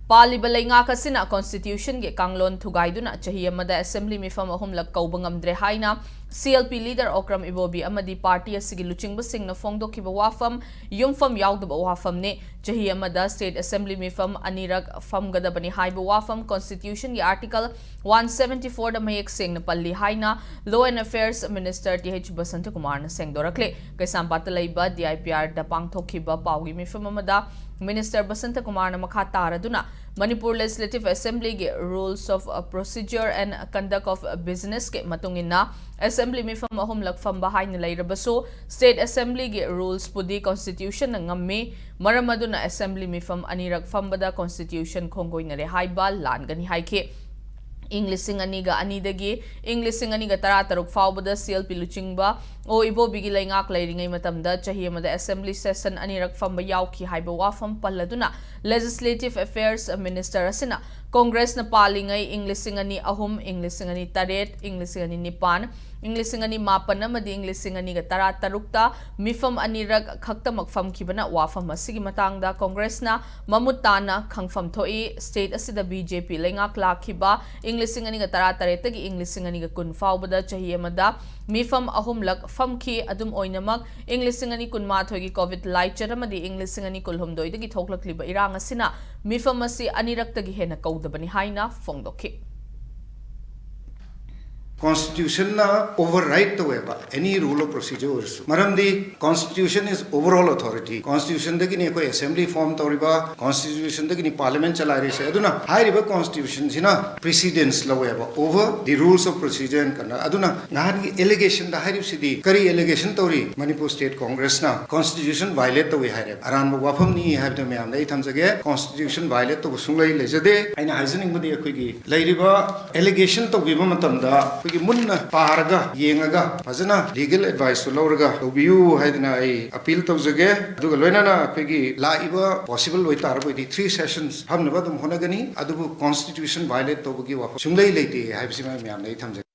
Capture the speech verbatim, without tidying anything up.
ꯄꯥꯜꯂꯤꯕ ꯂꯩꯉꯥꯛ ꯑꯁꯤꯅ constitution ꯒꯤ ꯀꯥꯡꯂꯣꯟ ꯊꯨꯒꯥꯏꯗꯨꯅ ꯆꯍꯤ ꯑꯃꯗ assembly ꯃꯤꯐꯝ ꯑꯍꯨꯝꯂꯛ ꯀꯧꯕ ꯉꯝꯗ꯭ꯔꯦ ꯍꯥꯏꯅ C L P leader Okram ꯏꯕꯣꯕꯤ ꯑꯃꯗꯤ party ꯑꯁꯤꯒꯤ ꯂꯨꯆꯤꯡꯕꯁꯤꯡꯅ ꯐꯣꯡꯗꯣꯛꯈꯤꯕ ꯋꯥꯐꯝ ꯌꯨꯝꯐꯝ ꯌꯥꯎꯗꯕ ꯋꯥꯐꯝꯅꯤ꯫ ꯆꯍꯤ ꯑꯃꯗ state assembly ꯃꯤꯐꯝ ꯑꯅꯤꯔꯛ ꯐꯝꯒꯗꯕꯅꯤ ꯍꯥꯏꯕ ꯋꯥꯐꯝ constitution ꯒꯤ article one seventy four ꯗ ꯃꯌꯦꯛ ꯁꯦꯡꯅ ꯄꯜꯂꯤ ꯍꯥꯏꯅ Law and Affairs Minister T H ꯕꯁꯟꯇꯀꯨꯃꯥꯔꯅ ꯁꯦꯡꯗꯣꯔꯛꯂꯦ꯫ ꯀꯩꯁꯥꯝꯄꯥꯠꯇ ꯂꯩꯕ D I P R ꯗ ꯄꯥꯡꯊꯣꯛꯈꯤꯕ ꯄꯥꯎꯒꯤ ꯃꯤꯐꯝ ꯑꯃꯗ Minister ꯕꯁꯟꯇꯀꯨꯃꯥꯔꯅ ꯃꯈꯥ ꯇꯥꯔꯗꯨꯅ Manipur Legislative Assembly ꯒꯤ Rules of Procedure and Conduct of Business ꯀꯤ ꯃꯇꯨꯡ ꯏꯟꯅ assembly ꯃꯤꯐꯝ ꯑꯍꯨꯝꯂꯛ ꯐꯝꯕ ꯍꯥꯏꯅ ꯂꯩꯔꯕꯁꯨ, state assembly ꯒꯤ rules ꯄꯨꯗꯤ constitution ꯅ ꯉꯝꯃꯤ꯫ ꯃꯔꯝ ꯑꯗꯨꯅ assembly ꯃꯤꯐꯝ ꯑꯅꯤꯔꯛ ꯐꯝꯕꯗ constitution ꯈꯣꯡꯒꯣꯏꯅꯔꯦ ꯍꯥꯏꯕ ꯂꯥꯟꯒꯅꯤ ꯍꯥꯏꯈꯤ꯫ ꯏꯪ ꯂꯤꯁꯤꯡ ꯑꯅꯤꯒ ꯑꯅꯤꯗꯒꯤ ꯏꯪ ꯂꯤꯁꯤꯡ ꯑꯅꯤꯒ ꯇꯔꯥꯇꯔꯨꯛ ꯐꯥꯎꯕꯗ C L P ꯂꯨꯆꯤꯡꯕ ꯑꯣ ꯏꯕꯣꯕꯤꯒꯤ ꯂꯩꯉꯥꯛ ꯂꯩꯔꯤꯉꯩ ꯃꯇꯝꯗ ꯆꯍꯤ ꯑꯃꯗ assembly session ꯑꯅꯤꯔꯛ ꯐꯝꯕ ꯌꯥꯎꯈꯤ ꯍꯥꯏꯕ ꯋꯥꯐꯝ ꯄꯜꯂꯗꯨꯅ, Legislative Affairs Minister ꯑꯁꯤꯅ Congress ꯅ ꯄꯥꯜꯂꯤꯉꯩ ꯏꯪ ꯂꯤꯁꯤꯡ ꯑꯅꯤ ꯑꯍꯨꯝ, ꯏꯪ ꯂꯤꯁꯤꯡ ꯑꯅꯤ ꯇꯔꯦꯠ, ꯏꯪ ꯂꯤꯁꯤꯡ ꯑꯅꯤ ꯅꯤꯄꯥꯟ, ꯏꯪ ꯂꯤꯁꯤꯡ ꯑꯅꯤ ꯃꯥꯄꯟ ꯑꯃꯗꯤ ꯏꯪ ꯂꯤꯁꯤꯡ ꯑꯅꯤꯒ ꯇꯔꯥꯇꯔꯨꯛꯇ ꯃꯤꯐꯝ ꯑꯅꯤꯔꯛ ꯈꯛꯇꯃꯛ ꯐꯝꯈꯤꯕꯅ ꯋꯥꯐꯝ ꯑꯁꯤꯒꯤ ꯃꯇꯥꯡꯗ Congress ꯅ ꯃꯃꯨꯠ ꯇꯥꯅ ꯈꯪꯐꯝ ꯊꯣꯛꯏ꯫ State ꯑꯁꯤꯗ B J P ꯂꯩꯉꯥꯛ ꯂꯥꯛꯈꯤꯕ ꯏꯪ ꯂꯤꯁꯤꯡ ꯑꯅꯤꯒ ꯇꯔꯥꯇꯔꯦꯠꯇꯒꯤ ꯏꯪ ꯂꯤꯁꯤꯡ ꯑꯅꯤꯒ ꯀꯨꯟ ꯐꯥꯎꯕꯗ ꯆꯍꯤ ꯑꯃꯗ ꯃꯤꯐꯝ ꯑꯍꯨꯝꯂꯛ ꯐꯝꯈꯤ꯫ ꯑꯗꯨꯝ ꯑꯣꯏꯅꯃꯛ, ꯏꯪ ꯂꯤꯁꯤꯡ ꯑꯅꯤ ꯀꯨꯟꯃꯥꯊꯣꯏꯒꯤ COVID ꯂꯥꯏꯆꯠ ꯑꯃꯗꯤ ꯏꯪ ꯂꯤꯁꯤꯡ ꯑꯅꯤ ꯀꯨꯟꯍꯨꯝꯗꯣꯏꯗꯒꯤ ꯊꯣꯛꯂꯛꯂꯤꯕ ꯏꯔꯥꯡ ꯑꯁꯤꯅ ꯃꯤꯐꯝ ꯑꯁꯤ ꯑꯅꯤꯔꯛꯇꯒꯤ ꯍꯦꯟꯅ ꯀꯧꯗꯕꯅꯤ ꯍꯥꯏꯅ ꯐꯣꯡꯗꯣꯛꯈꯤ꯫ Constitution ꯅ override ꯇꯧꯋꯦꯕ any rule of procedure ꯑꯣꯏꯔꯁꯨ꯫ ꯃꯔꯝꯗꯤ constitution is overall authority꯫ Constitution ꯗꯒꯤꯅꯤ ꯑꯩꯈꯣꯏ assembly form ꯇꯧꯔꯤꯕ, constitution ꯗꯒꯤꯅꯤ parliament ꯆꯂꯥꯏꯔꯤꯁꯦ꯫ ꯑꯗꯨꯅ ꯍꯥꯏꯔꯤꯕ constitution ꯁꯤꯅ precedence ꯂꯧꯋꯦꯕ over the rules of procedure and conduct꯫ ꯑꯗꯨꯅ ꯅꯍꯥꯟꯒꯤ allegation ꯗ ꯍꯥꯏꯔꯤꯕꯁꯤꯗꯤ ꯀꯔꯤ allegation ꯇꯧꯔꯤ? Manipur State Congress ꯅ constitution violate ꯇꯧꯏ ꯍꯥꯏꯔꯦꯕ꯫ ꯑꯔꯥꯟꯕ ꯋꯥꯐꯝꯅꯤ ꯍꯥꯏꯕꯗꯨ ꯃꯌꯥꯝꯗ ꯑꯩ ꯊꯝꯖꯒꯦ꯫ Constitution violate ꯇꯧꯕ ꯁꯨꯡꯂꯩ ꯂꯩꯖꯗꯦ꯫ ꯑꯩꯅ ꯍꯥꯏꯖꯅꯤꯡꯕꯗꯤ ꯑꯩꯈꯣꯏꯒꯤ ꯂꯩꯔꯤꯕ allegation ꯇꯧꯕꯤꯕ ꯃꯇꯝꯗ ꯑꯩꯈꯣꯏꯒꯤ ꯃꯨꯟꯅ ꯄꯥꯔꯒ ꯌꯦꯡꯉꯒ ꯐꯖꯅ legal advice ꯁꯨ ꯂꯧꯔꯒ ꯇꯧꯕꯤꯌꯨ ꯍꯥꯏꯗꯅ ꯑꯩ appeal ꯇꯧꯖꯒꯦ꯫ ꯑꯗꯨꯒ ꯂꯣꯏꯅꯅ ꯑꯩꯈꯣꯏꯒꯤ ꯂꯥꯛꯏꯕ possible ꯑꯣꯏꯇꯥꯔꯕꯗꯤ three sessions ꯐꯝꯅꯕ ꯑꯗꯨꯝ ꯍꯣꯠꯅꯒꯅꯤ꯫ ꯑꯗꯨꯕꯨ constitution violate ꯇꯧꯕꯒꯤ ꯋꯥꯐꯝ ꯁꯨꯡꯂꯩ ꯂꯩꯇꯦ ꯍꯥꯏꯕꯁꯤꯃ ꯃꯌꯥꯝꯗ ꯑꯩ ꯊꯝꯖꯒꯦ꯫